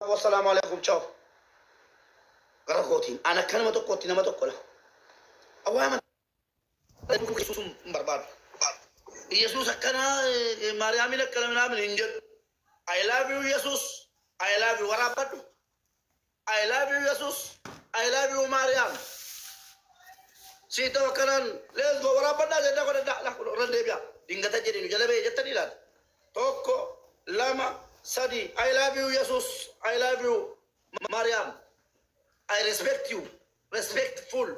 Wassalaamu alaikum, ciao. Gara kootiin an akka nama tokkootti nama tokko la. Awwaa amantaa Yesuus hin barbaadu. Yesuus akkana, Maariyaamin akkana minaamin hin jedhu. I love you Yesuus. I love you, waraabbadhu. I love you Yesuus. I love you Maariyaam. Sii ta'u akkanaan, let's go, waraabbadhaa jedhaa godhadhaa. La irra deebi'a. Dingata jedhinu jala ba'e jettanii laata. Tokko, lama, sadi. I love you Yesuus. I love you Maariyaam. I respect you. Respectful.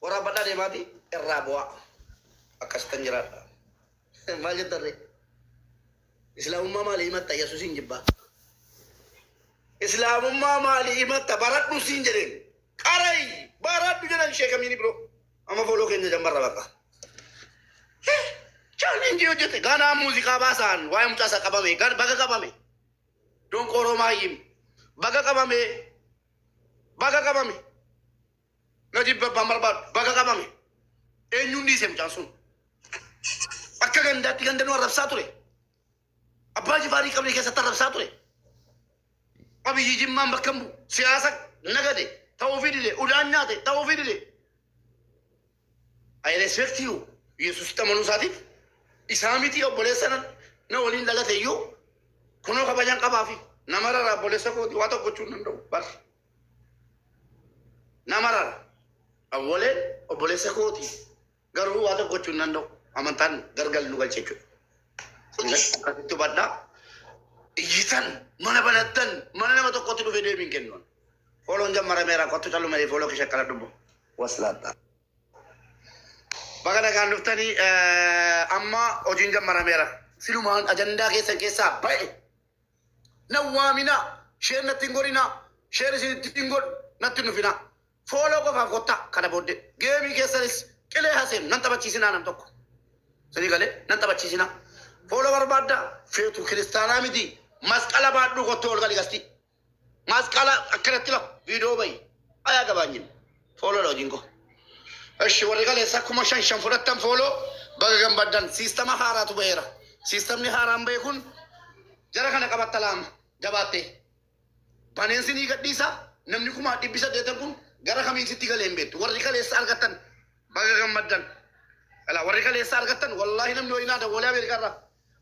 Waraabbadhaa deemaati irraa bu'aa. Akkasittan jiraadha. Maal jettarree? Islaamummaa maalii himatta? Yesuusin jibbaa. Islaamummaa maalii himatta? Baradhu siin jedheen. Qarai baradhu jedhan sheekamiini biroo. Amma follow keenya jammarra bakka. Challenge hojjete. Ganaa muuziqaa baasaan waa'ee mucaa isaa qabame. Baga qabame. Donqooroo maayyim. Baga qabame. Baga qabame. Na jibba abbaan barbaadu. Baga qabame. Eenyuun dhiise mucaan sun? Akka gandaatti ganda nu arrabsaa ture. Abbaa Jifaarii qabne keessatti arrabsaa ture. Abiyyi Jimmaan bakka hin bu'u. Siyaasa nagade. Ta'uufii dide. Udaan nyaate. Ta'uufii dide. I respect you. Yesuusitti amanuu isaatiif isaa miti, obboleessa na waliin dhalate iyyuu kunoo kabajaan qabaafi. Nama rara, obboleessa kooti, waa tokko gochuu hin danda'u. Bar. Nama rara. Awwaleen obboleessa kooti. Garuu waa tokko gochuu hin danda'u. Amantaan gargar nu galche jechuudha. Akkasitti hubadhaa. Iyyitan mana banattan mana nama tokkotti dhufee deebiin kennu. Follown jammarameera, kottu callu malee follow kee shakkala dubbu. Waslaadha. Baga nagaan dhuftanii, amma hojiin jammarameera. Silumaan ajandaa keessan keessaa ba'e. Nan waaminaa. Share natti hin godhinaa. Share isinitti hin godhu. Natti hin dhufinaa. Follow qofaaf kottaa kana booddee. Game keessanis qilee haseen nan taphachiisinaa nam tokko. Sanii galee nan taphachiisinaa. Follow barbaaddaa, feetu kiristaanaa miti. Masqala baadhuu kottuu ol gali gasti. Masqala akkanatti lafa viidiyoo bahi. Ayaa gabaanyin. Follow hojiin koo. Eshi, warri kaleessa 5,000 fudhattan follow, baga gammaddan. System haaraatu baheera. Systemni haaraan bahe kun jara kana qabatta laama jabaattee. Baneensi ni gadhiisa, namni 880,000 kun gara kamiin sitti galee hin beektu. Warri kaleessa argattan baga gammaddan. Alaa warri kaleessa argattan, wallaahi namni wayinaa dawwalee Ameerikaarraa.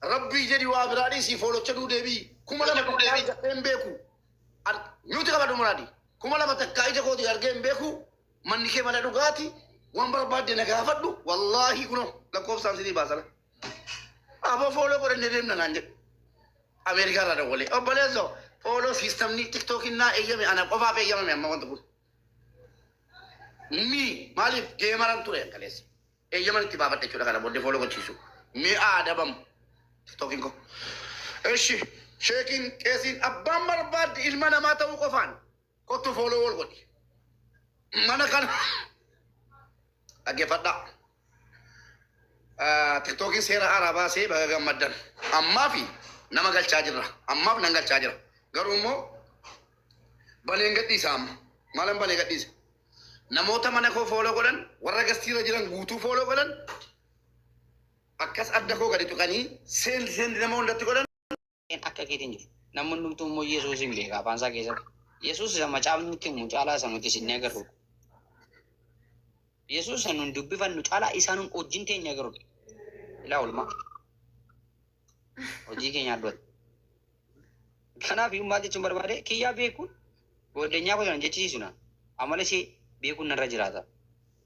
Rabbii jedhi, waa biraa dhiisii follocha nuu deebii, 2000 takkaa argadhee hin beeku. Nuti qabadhu muraadi. 2000 takkaa ija kootii argee hin beeku. Manni kee mana dhugaati. Waan barbaadde na gaafadhu. Wallaahi kunoo lakkoofsaan sinii baasala. Aboo, follow godhannee deemna naan jedhu. Ameerikaa irraa dawwalee. Obboleessoo, follow systemni TikTokiin naa eeyyame, ana qofaaf eeyyamame amma wanti kun. Mi maaliif gameran ture kaleessa. Eeyyaman itti baafadhe jechuudha kana booddee follow gochiisu. Mi'a adabamu. TikTokiin koo. Eshi, sheekiin, qeesiin, abbaan barbaadde ilma namaa ta'uu qofaan kottu follow wal godhi. Mana kana dhaggeeffadhaa. TikTokiin seera haaraa baasee, baga gammaddan. Ammaaf nama galchaa jirra. Ammaaf nan galchaa jira. Garuu immoo baneen gadhiisa amma. Maalan banee gadhiisa? Namoota mana koo follow godhan, warra guestiirra jiran guutuu follow godhan, akkas adda koo gadi tuqanii send send nama hundatti godhan. Akka keetiin jiru. Namni hundumtuu immoo Yesuus hin beeka afaan isaa keessatti. Yesuus isa macaafni nutti himu caalaa isa nuti isin agarru. Yesuus isa nun dubbifannu caalaa isa nun wajjin teenya agarru. Ilaa oolmaa. Hojii keenya addootti. Kanaaf iyyuu maal jechuun barbaade, kiyyaa beekuun goddanyaa koo sana jechisiisu na. Amala ishee beekuun narra jiraata.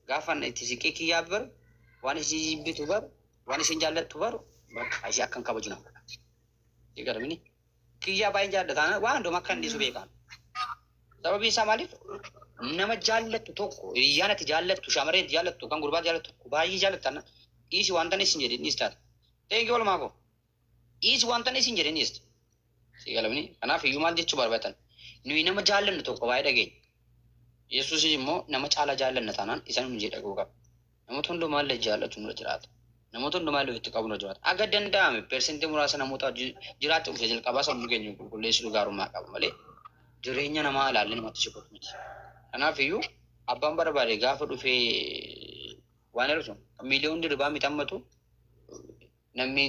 Gaafa itti siqee kiyyaa baru, waan ishee jibbitu baru, waan isheen jaallattu baru, bakka ishee akkan kabaju na godha. Eegalamini. Kiyyaa baay'een jaalladha taanaan waan hundumaa akka hin dhiisu beekaan. Sababiin isaa maaliif, nama jaallattu tokko, hiriyyaan ati jaallattu, shamarreen ati jaallattu, kan gurbaa jaallattu tokko baay'ee jaallattu taanaan, dhiisi wanta inni isin jedhe dhiisi taata. Thank you, olmaa koo. Dhiisi wanta inni isin jedhe dhiisti. Si galamini. Kanaaf iyyuu maal jechuu barbaatan? Nuyi nama jaallannu tokko baay'ee dhageenya. Yesuusis immoo nama caalaa jaallanna taanaan isa nu jedhe dhaga'uu qaba. Namoota hundumaa illee jaallatu nurra jiraata. Namoota hundumaa illee ofitti qabu nurra jiraata. Aga danda'ame persentii muraasa namoota wajjin jiraachuu dhufe jalqabaa sammuu keenya qulqulleessuu gaarummaa qaba malee jireenya namaa ilaallee namatti siqatu miti. Kanaaf iyyuu abbaan barbaade gaafa dhufee waan hir'isu miiliyoon diribaa miti ammatu. Namni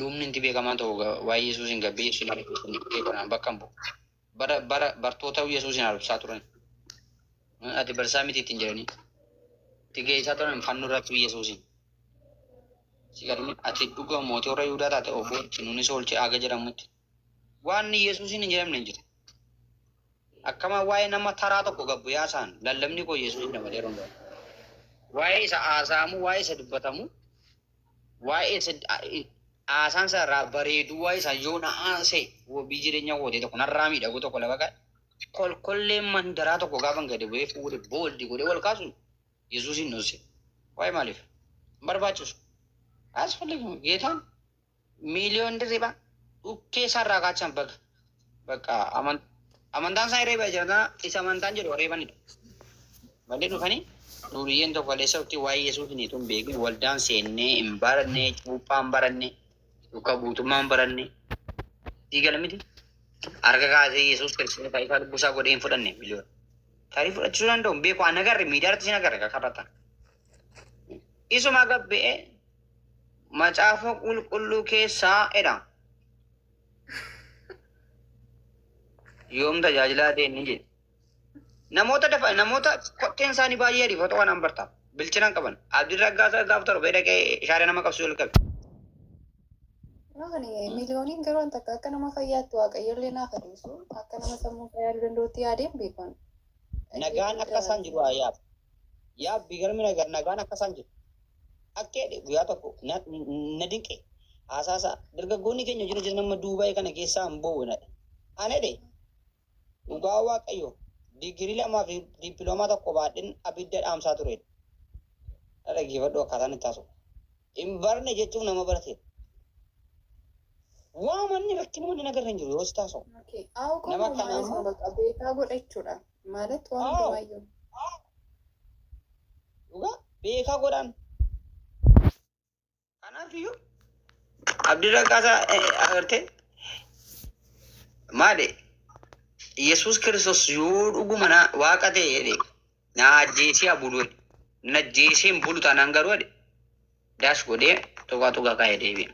lubni itti beekamaan tokko waa'ee Yesuusin gabbee Yesuusin argisiisan bakka hin bu'u. Bara bara bartoota Yesuusin arrabsaa turan. Ati barsaa miti ittiin jedhanii. Itti geessaa turan fannoo irratti Yesuusin. Si galmi ati dhuga mootii warra Yihudaa taate of oolchi nuunis oolchi aga jedhamutti. Waan Yesuusin hin jedhamne hin jiru. Akkama waa'ee nama taraa tokko gabbu yaasaan lallabni koo Yesuusin dabalee yeroo hundaa. Waa'ee isa haasa'amu, waa'ee isa dubbatamu, waa'ee isa haasaan isa irraa bareedu, waa'ee isa yoo na haasa'e wabii jireenya kootee tokko narraa miidhagu tokko lafa kaa'e. Kolkolleen mandaraa tokko gaafa gadi bu'ee fuudhe booldi godhee wal kaasu Yesuusin nuuse. Waa'ee maaliif? Hin barbaachisu. Asfalligu geetaan miiliyoon dirriba dhukkee isaarraa kaachan baga. Bakka amantaan isaa reeba jira isa amantaan jedhu reebanidha. Malee dhufanii duuriyyeen tokko kaleessa dhufti waa'ee Yesuus ni tun beekin waldaan seennee hin baranne, cuuphaa hin baranne, duuka buutummaa hin baranne. Diigala miti. Harka kaasee Yesuus Kiristoos fayyisaa lubbuu isaa godhee hin fudhanne miliyoona. Tarii fudhachuu danda'u hin beeku an agarre miidiyaa irratti sin agarre kakarrata. Isuma gabbe'ee macaafa qulqulluu keessaa jedha. Yoom tajaajilaa ta'e inni jedhe. Namoota dafa namoota kotteen isaanii baay'ee ariifatoo kanaan barta. Bilchina hin qaban. Abdiin Raggaasaa gaaf torbee dhaqee shaaree nama qabsiisuu jalqabe. Maali miliyooniin garuu an takka akka nama fayyaatti waaqayyollee naaf adeemsu akka nama sammuu isaa yaaduu danda'utti yaadeen beekan. Nagaan akka isaan jiru haa yaab. Yaabbi garmi nagaan nagaan akka isaan jiru. Akka jedhe guyyaa tokko na na dinqe. Haasaasaa dargaggoonni keenya jiru jiru nama Duubaay kana keessaa hin boo'u na. Ana jedhe dhugaa Waaqayyo digirii lamaa fi dippiloomaa tokko baadhin abidda dhaamsaa ture. Dhaggeeffadhu akkaataan itti haasa'u. Hin barne jechuun nama barate. Waa manni rakkinuma inni nagarra hin jiru yoo si taasa'u. Awu Nama kun kana ማለት ammoo ነው በቃ beekaa godhachuudha ማለት waan አዎ hundumayyuu. Dhugaa beekaa godhaan. Kanaaf iyyuu Abdii Raggaasaa agartee maali Yesuus Kiristoos yoo dhuguma na waaqa ta'e jedhe na ajjeesee haa bulu jedhe. Na ajjeesee hin bulu taanaan garuu jedhe daas godhee tuqaa tuqaa kaa'ee deebi'e.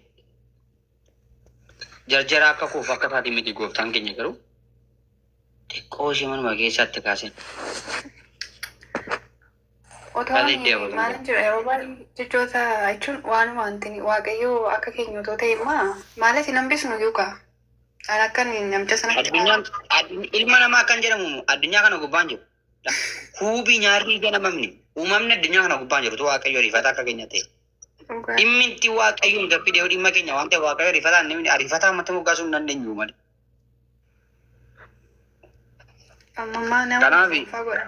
Jarjara akka koof akka isaatii miti gooftaan keenya garuu xiqqoo ishee manuma keessaatti kaasee. Otoo Kaasee ani deema. maal jedha yeroo baay'ee jechoota jechuun waanuma wanti waaqayyoo akka keenya otoo ta'e immoo maalis hin hambisnu yookaan an akka namicha sanatti Addunyaan ilma namaa kan jedhamu addunyaa kana gubbaan jiru. Huubii nyaarri ija namamni uumamni addunyaa kana gubbaan jiru waaqayyo ariifataa akka keenya ta'e. Dhugaa. Dhimmi itti waaqayyoon gaffi deemu dhimma keenya waan ta'eef waaqayyo ariifataa namni ariifataa ammatti moggaasuu hin dandeenyu malee. Ammammaa nama Kanaaf dhuunfaa godha.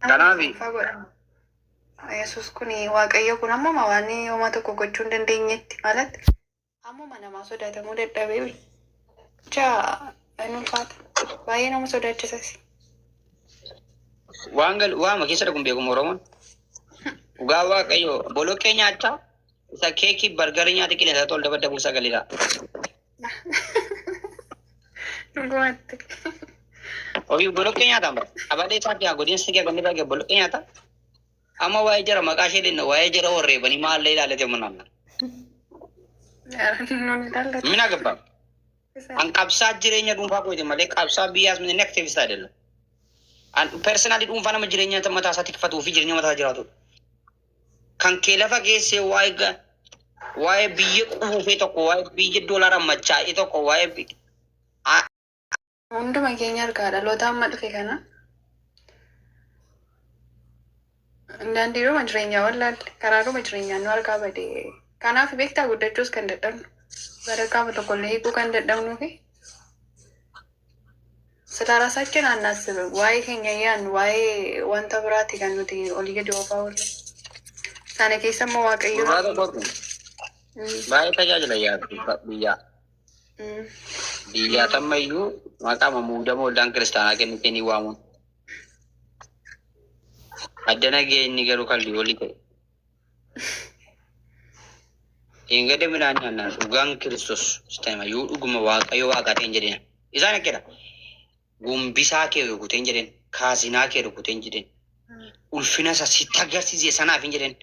Nama kanaaf dhuunfaa godha. Yesuus kun waaqayyo kun ammuma waan homaa tokko gochuu hin dandeenyetti ማለት ammuma namaa sodaatamuu dadhabee jecha hin ulfaata. Baay'ee nama sodaachisas. Waan gal waama keessa dhaquun beekamu Oromoon. Dhugaa waaqayyo boloqqee nyaachaa isa keekii bargarii nyaate qilleensa tol dabadabuu sagaleedha. Dhugumatti. Ofii boloqqee nyaataan bara. Abalee isaa kee godinsa kee godinsa kee boloqqee nyaata. Amma waa'ee jara maqaa ishee denna waa'ee jara warreebanii maallee ilaalate munaan. Nun ilaallatu. Min agabba. An qabsaa jireenya dhuunfaa kooti malee qabsaa biyyaas miti aktiivist አይደለም. An personally dhuunfaa nama jireenya mataa isaa tikfatuu fi jireenya mataa jiraatu. Kan kee lafa geessee waa'ee waa'ee biyya quufee tokko waa'ee biyya doolaara machaa'e tokko waa'ee Hunduma keenya argaa dhaloota amma dhufe kana. Daandiidhuma jireenyaa wallaalle karaadhuma jireenyaa nu argaa badee. Kanaaf beektaa guddachuus kan dadhabnu. Sadarkaa tokkollee hiikuu kan dadhabnuu fi ስለ ራሳችን አናስብም። waa'ee keenya yaadnu waa'ee wanta biraati kan nuti olii gadi oofaa oollu. Sana keessa immoo Waaqayyo. Gurbaa tokkotu baay'ee tajaajila yaadu biyyaa. Biyyaa tammayyuu maqaa muudama waldaan kiristaanaa kennitee ni waamuun. Addana ga'e inni garuu kan olii ta'e. Eengada midhaan nyaannaan dhugaan Kiristoos ta'e yoo dhuguma Waaqayyo waaqa ta'e hin jedheen. Isaan akkedha. Gombisaa kee rukutee hin jedheen. Kaasinaa kee rukutee hin jedheen. Ulfina isa sitti agarsiise sanaaf hin jedheen.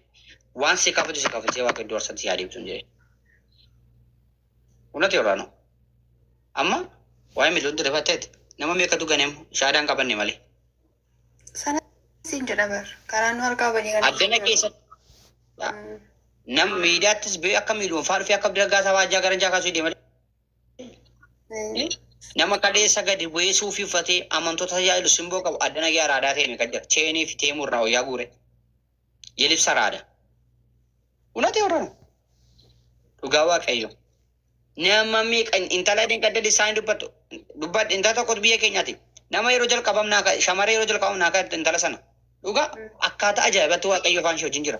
Waan si kaffalchu si kaffalchee Waaqa iddoo aarsaatti si haa deebisu hin jedhe. Unati yorraa Amma waa'ee miliyoon telefatteetti nama meeqatu ganeem shaadaan qabanne malee. Sana siin jedha bar. Karaa nu harkaa banii kana. Addana keessatti nam miidiyaattis bee akka miiliyoon faa dhufee akka dargaa waajjaa gara jaa kaasuu deema. Nama kaleessa gadi bu'ee suufii uffatee amantoota tajaajilu simboo qabu addana gee araadaa ta'e meeqa jira. Cheenii fi teemuu irraa wayyaa guure. Yelibsa araada. Unati yorraa Dhugaa Waaqayyo. Nama meeqa intala dinqadda lisaan dubbattu dubbadhu intala tokkotu biyya keenyaati. Nama yeroo jalqabam naa shamarree yeroo jalqabam naa kaa'e intala sana. Dhugaa akkaataa ajaa'ibatti Waaqayyo afaan ishee wajjin jira.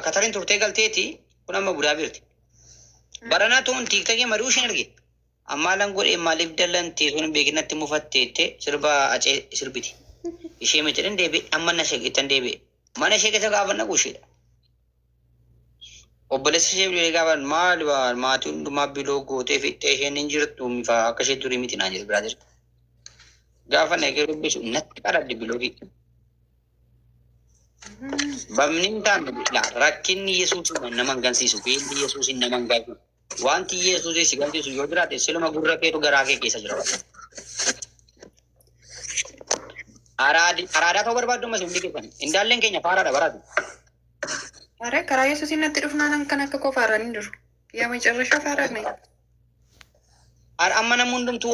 Katariin turtee galteeti kun amma budaa birti. Baranaa tuun tiiktakii mari'uu isheen arge. Ammaa lan godhee maaliif dallantee sun beekinatti mufatteette sirba acee sirbiti. Ishee miti jedhan deebi'e amma na ishee ittan deebi'e. Mana ishee keessa gaafa naqu isheedha. Obboleessa ishee bilbilee gaafa maal maatii hundumaa biloo gootee fixxee isheen hin jirtu faa akka ishee durii miti naan jedhe biraa jira. Gaafa naqee dubbisu natti qaradde biloogii. Bamni hin taane rakkinni Yesuus nama hin gansiisu beelli Yesuus nama hin gansiisu. Wanti Yesuus si gansiisu yoo jiraate siluma gurra keetu garaa kee keessa jira. Araadaa ta'uu barbaaddu ammas hundi keessan. Indaalleen keenya faaraadha baraatu. Are karaa Yesuusiin natti dhufnaan kan akka koo faaraan hin jiru. Yaa መጨረሻ faara ነኝ። Amma namni hundumtuu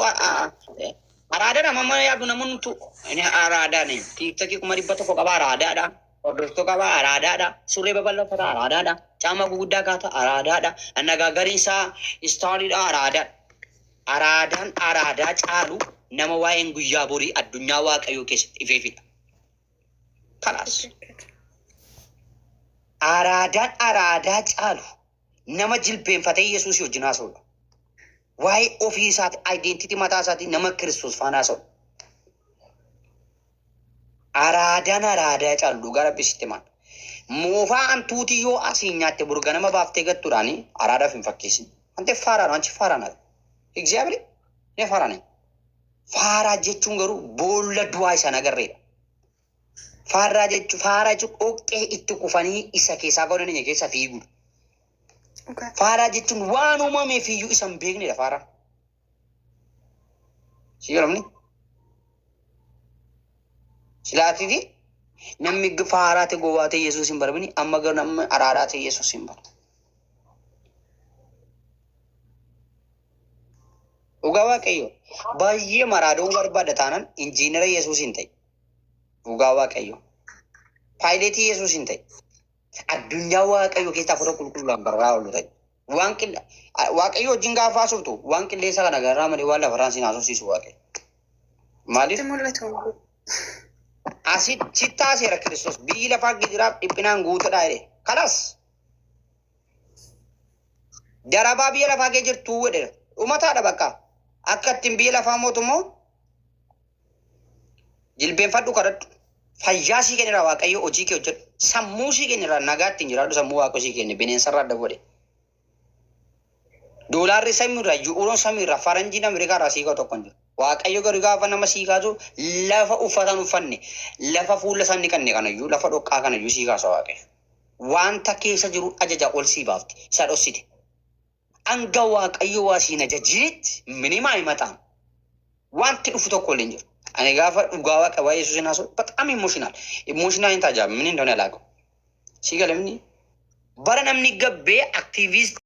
araadaadha amma yaadu namni hundumtuu inni araadaa ne tiiktakii 100,000 qaba araadaadha. Hordoftoota qaba araadaadha. Surree babal'affata araadaadha. Caama guguddaa kaata araadaadha. Annagaagariin isaa istaaliidha araadaadha. Araadaan araadaa caalu nama waa'een guyyaa borii addunyaa Waaqayyoo keessatti ifeefidha. Kalaas. Araadaan araadaa caalu nama jilbeenfatee Yesuus wajjin haasa'udha. Waa'ee ofii isaati identity mataa isaatii nama Kiristoos faana haasa'udha. Araadaan araadaa caalu dhugaa Rabbi sitti himaa. Moofaa antuutii yoo asiin nyaatte burga nama baaftee gattuudhaani araadaaf hin fakkeessin. Ante faaraadha anchi faaraa naati. እግዚአብሔር እኔ ፋራ ነኝ። Faaraa jechuun garuu boolla du'aa isaan agarreedha. Faaraa jechuun faaraa jechuun dhoqqee itti kufanii isa keessaa ba'uu dandeenye keessa fiiguudha. Faaraa jechuun waan uumameef iyyuu isa hin beeknedha faaraan. Si jedhamni? Silaatiiti namni faaraa ta'e gowwaa ta'e Yesuus hin barbini amma garuu namni araaraa ta'e Yesuus hin barbu. Dhugaa Waaqayyo baay'ee maraadoo barbaada taanaan injiinara Yesuus hin ta'e. Dhugaa Waaqayyo paayileetii Yesuus hin ta'e. Addunyaa Waaqayyo keessaa hafuura qulqulluudhaan barraa oolu ta'e. Waan Waaqayyo wajjin gaafa haasoftu waan qilleensa kana garraa malee waan lafarraan siin haasofsiisu Waaqayyo. Maaliif? Sitti mul'atu. Asitti taaseera Kiristoos biyyi lafaa gidiraaf dhiphinaan guutuudha jedhe. Kalas darabaa biyya lafaa kee jirtu jedhe. Dhumataadha bakka. Akka ittiin biyya lafaa mootummoo jilbeenfadhu kadhadhu. Fayyaa sii kennera Waaqayyo hojii kee hojjedhu. Sammuu sii kennera nagaa ittiin jiraadhu sammuu Waaqa sii kenne bineensarraa adda godhe. Doolaarri samiirraa, yuuroon samiirraa, faranjiin Ameerikaarraa sii kaa'u tokko hin jiru. Waaqayyo garuu gaafa nama sii kaasu lafa uffatan uffanne, lafa fuula isaan dhiqanne kanayyuu, lafa dhoqqaa kanayyuu sii kaasa Waaqayyo. Wanta keessa jiru ajaja ol sii baafti, isa dhossite. Hanga Waaqayyo waa siin ajajiitti minimaa አይመጣም. Wanti dhufu tokko illee hin jiru. Ani gaafa dhugaa Waaqa waa'ee Yesuusin haasa'u በጣም emotional. Emotional hin tajaajila ምን እንደሆነ አላውቅም. Sii galamni bara namni gabbee activist